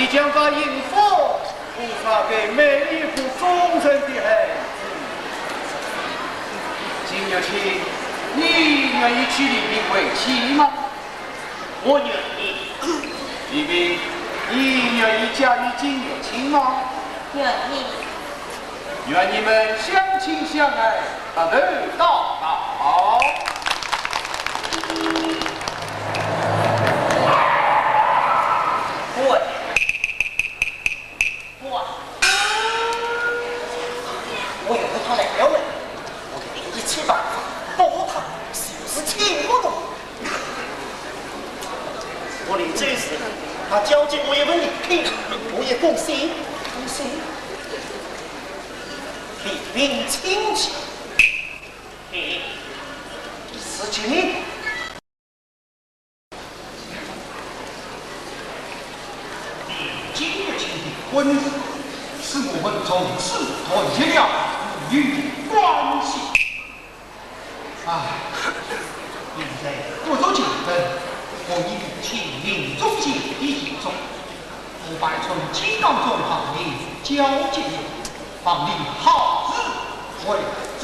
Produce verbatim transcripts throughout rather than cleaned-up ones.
你将把幸福付上给每一个忠诚的孩子。金玉清，你愿意娶丽萍为妻吗？我愿意。丽萍，你愿意嫁与金玉清吗？愿意。 愿你们相亲相爱，白头到老。滚！滚！我要和他来了，我要一切办法保护他，就是请不动。我临走时，他交给我一份礼品，我也恭喜，恭喜。 礼品请起。你是请你。你今日请的婚事，是我们从此断绝了母女关系。 啊，现在各族情分，我已听命中间的一种，我派传金刚中行令交接，望你好自为之。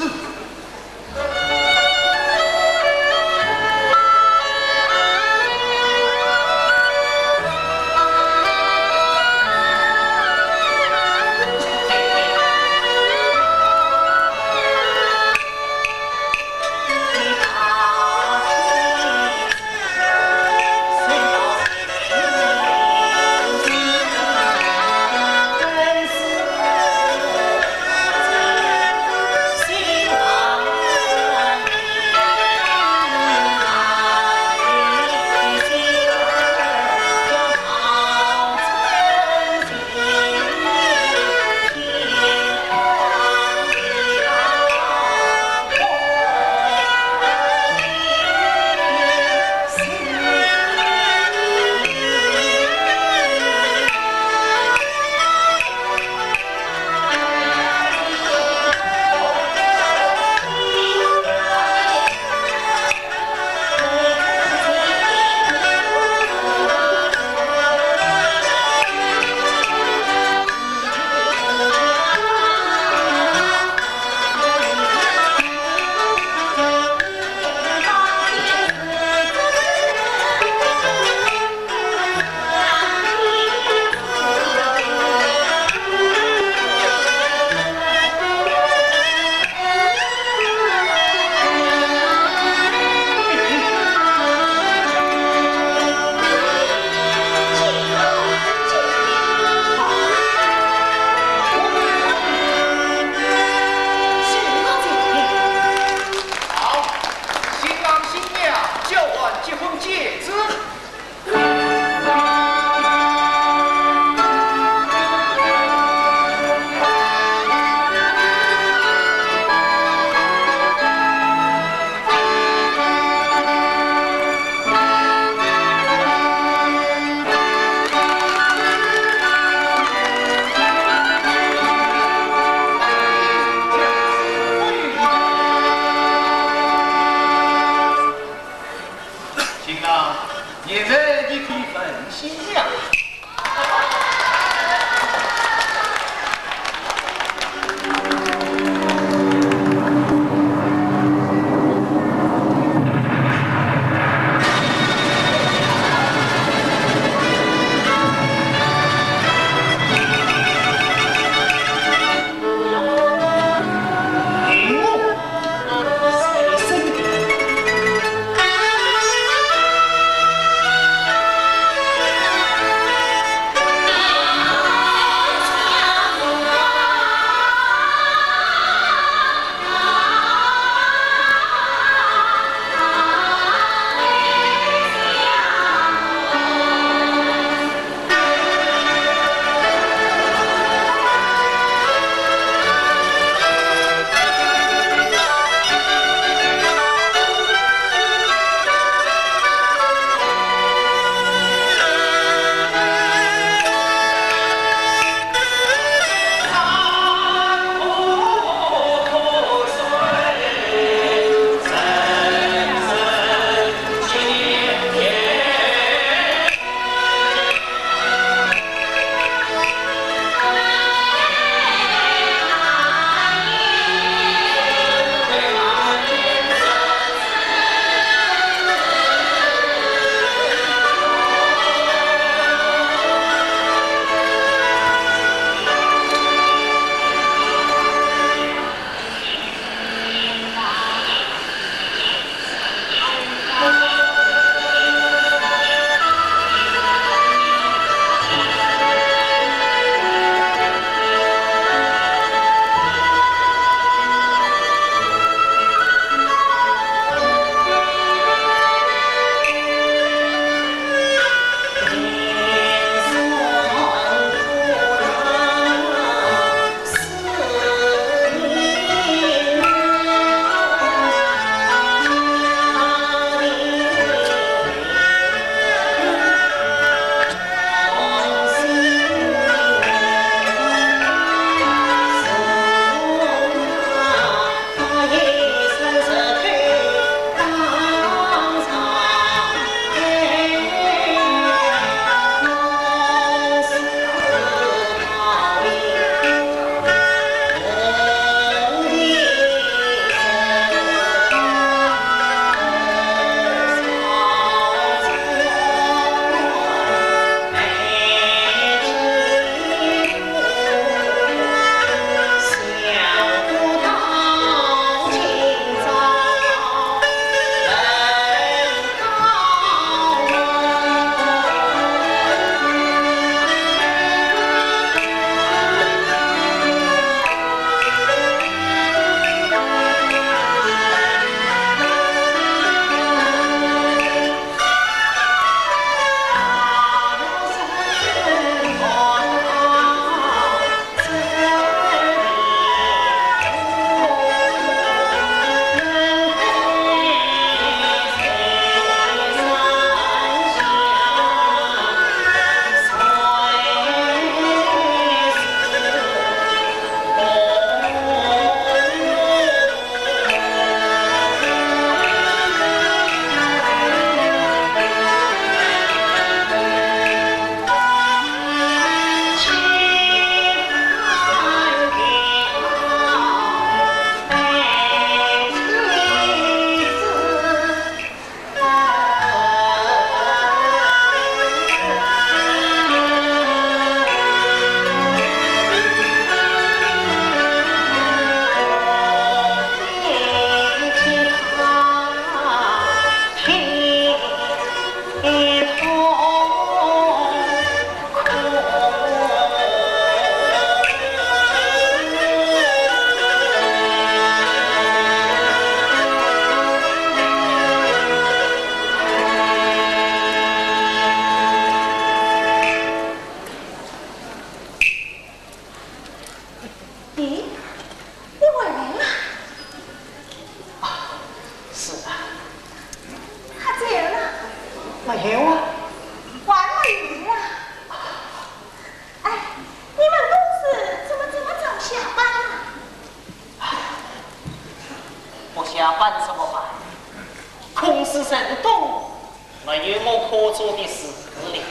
做的事是你。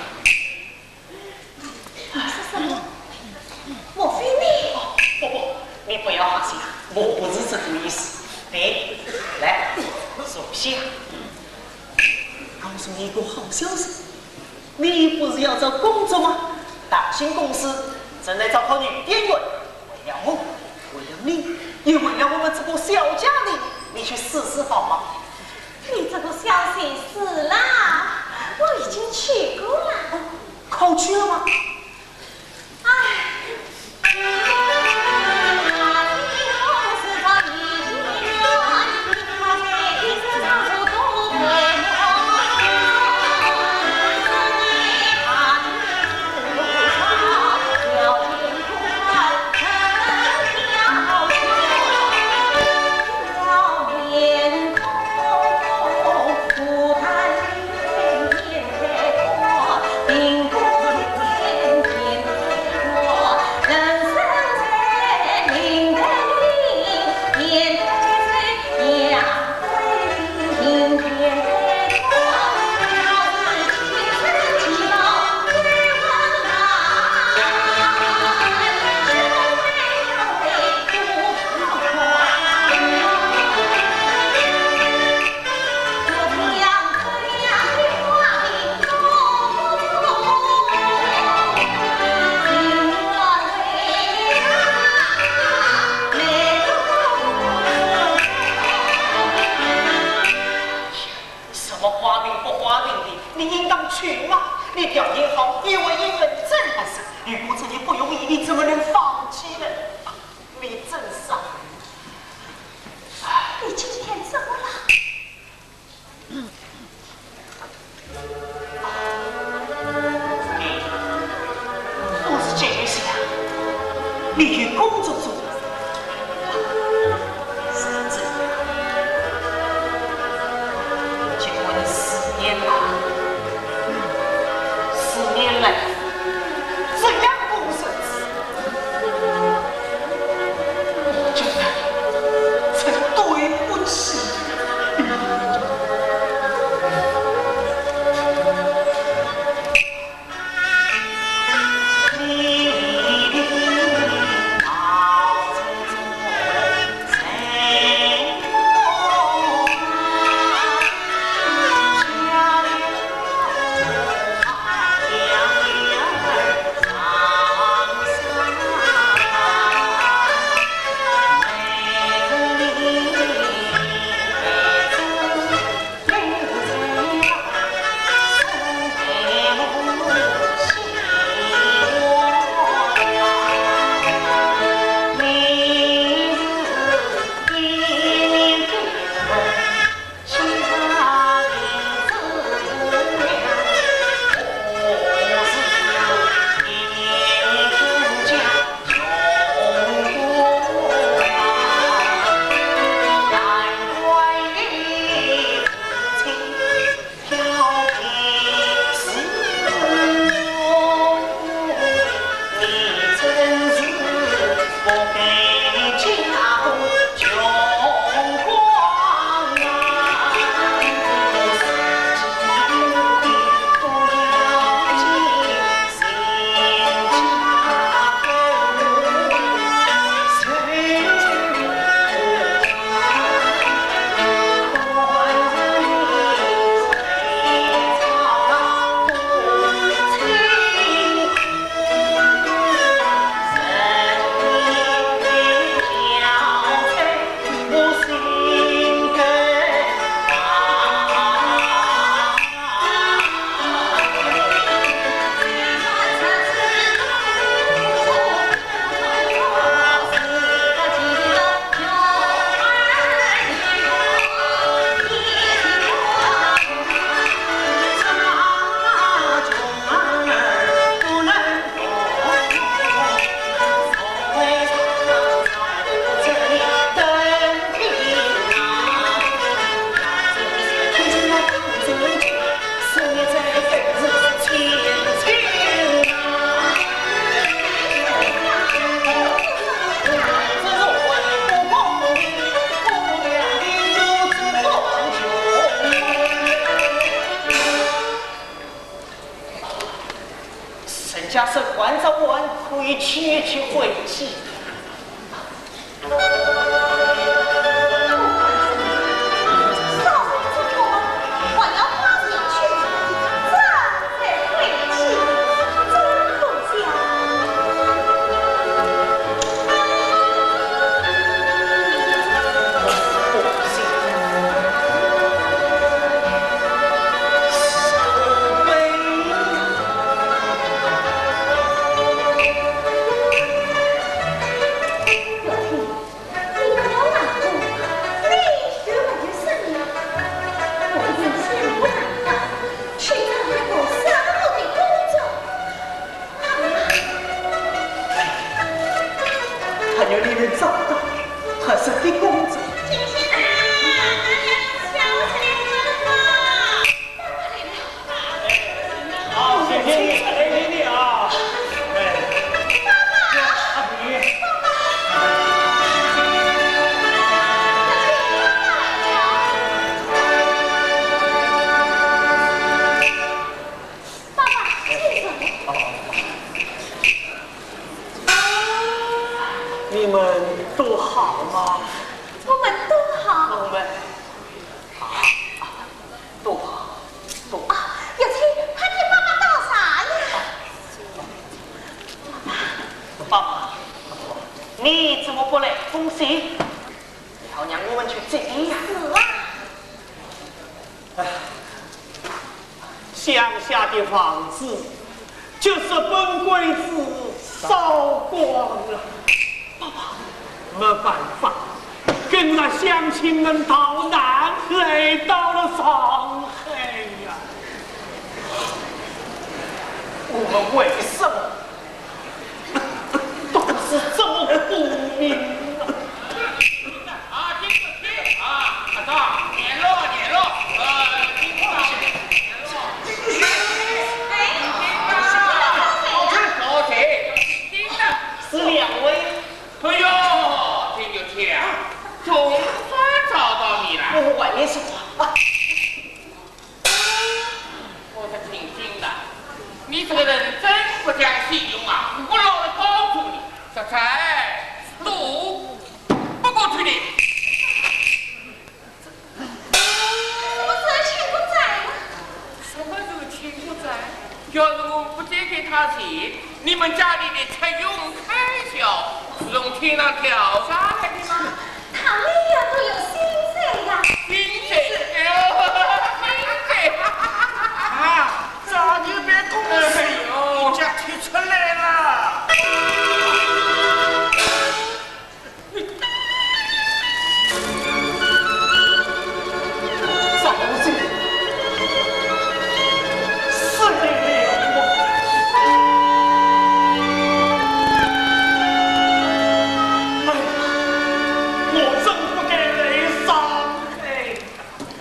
你说什么？莫非你？哦，不，不，你不要好心，我不是这个意思。你，来，坐下。告诉你一个好消息，你不是要找工作吗？大兴公司正在招考女店员，为了我，为了你，也为了我们这个小家庭，你去试试好吗？ 你这个消息是啦，我已经去过了。考去了吗？哎。什么花瓶不花瓶的，你应当去嘛。你条件好，也为一份正事。如果这些不容易，你怎么能放弃呢？你真傻。你今天怎么了？ 我是这样想，你有工作做，是这样。结婚四年了，四年来，这样过日子， 真的，真对不起。还早，我可以去去回去。还有你能找到合适的工作。好，谢谢你，谢谢你啊。哎，阿比。爸爸，请坐。你们都好吗？我们都好。我们啊，都好，都好。啊，有请，快替爸爸倒茶呀。爸爸，你怎么不来恭喜？你好让我们去接你呀。是啊。 哎，乡下的房子，就是本鬼子烧光了。爸爸，没办法，跟着乡亲们逃难，来到了上海呀。我们为什么 都是这么苦命啊！啊，听着听啊，阿嫂，念了念了，呃，听着念了。哎，老陈，老陈，听着。是两位。哎呦，听就听啊，总算找到你了。我们外面说话啊。 我是听听的，你这个人真不讲信用啊！我老实告诉你，实在都不过去的。我是请不在了。什么是请不在？要是我不借给他钱， 你们家里的吃用开销是从天上掉下来的吗？他们呀都有薪水呀。薪水？哎呦，薪水！啊，早就被公司，哎呦，人家踢出来了。 哎呀，我真不该来上海。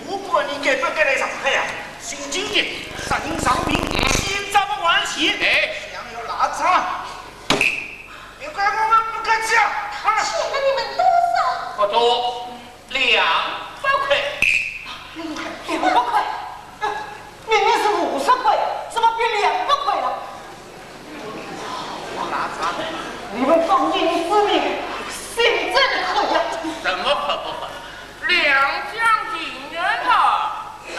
不管你该不该来上海呀，新经济，杀人偿命，千万不还钱。哎。想要赖账， 你怪我们不客气啊！他欠了你们多少？不多，两百块。两百块？明明是五十块，怎么变两百块了？你们当今之民，心真可呀！什么可不可？两厢情愿啊！啊，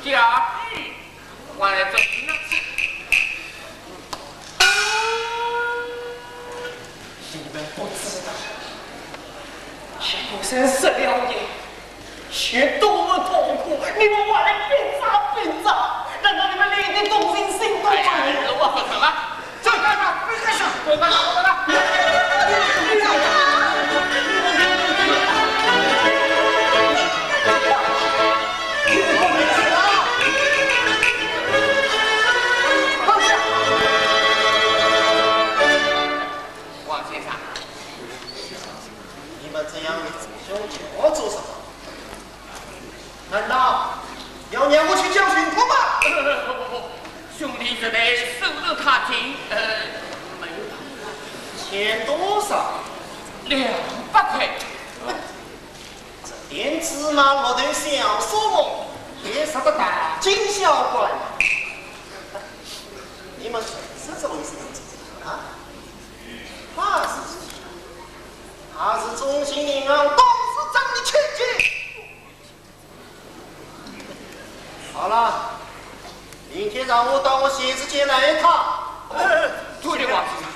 家具 我来做。你们不知道，前段时间十两银，钱多么痛苦，你们还来拼账拼账，难道你们连一点同情心都没有？哎呀，我说什么？ 王先生，你们这样围着我叫做什么？ 难道要让我去叫巡捕吗？不不不，兄弟之间手头太紧，呃，没有办法。欠多少？两百块。这点芝麻绿豆小数目，也值得大惊小怪。你们谁是这啊，他是，他是中兴银行董事长的亲戚。好了，明天上午到我写字间来一趟。呃，多谢王先生。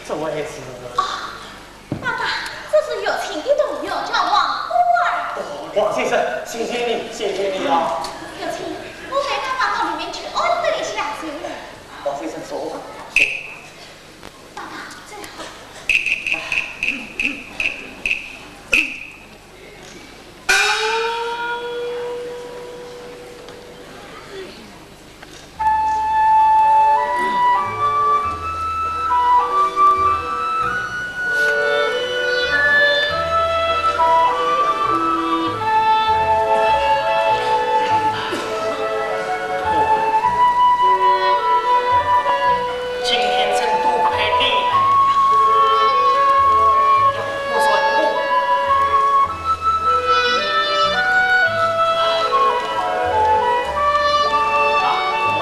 这位是？啊，爸爸，这是月清的同学，叫王波儿。哦，王先生，谢谢你，谢谢你啊。月清，我陪爸爸到里面去安顿一下子。王先生，坐吧，坐。爸爸，坐好。 今天真多亏你了。要不说我，啊，我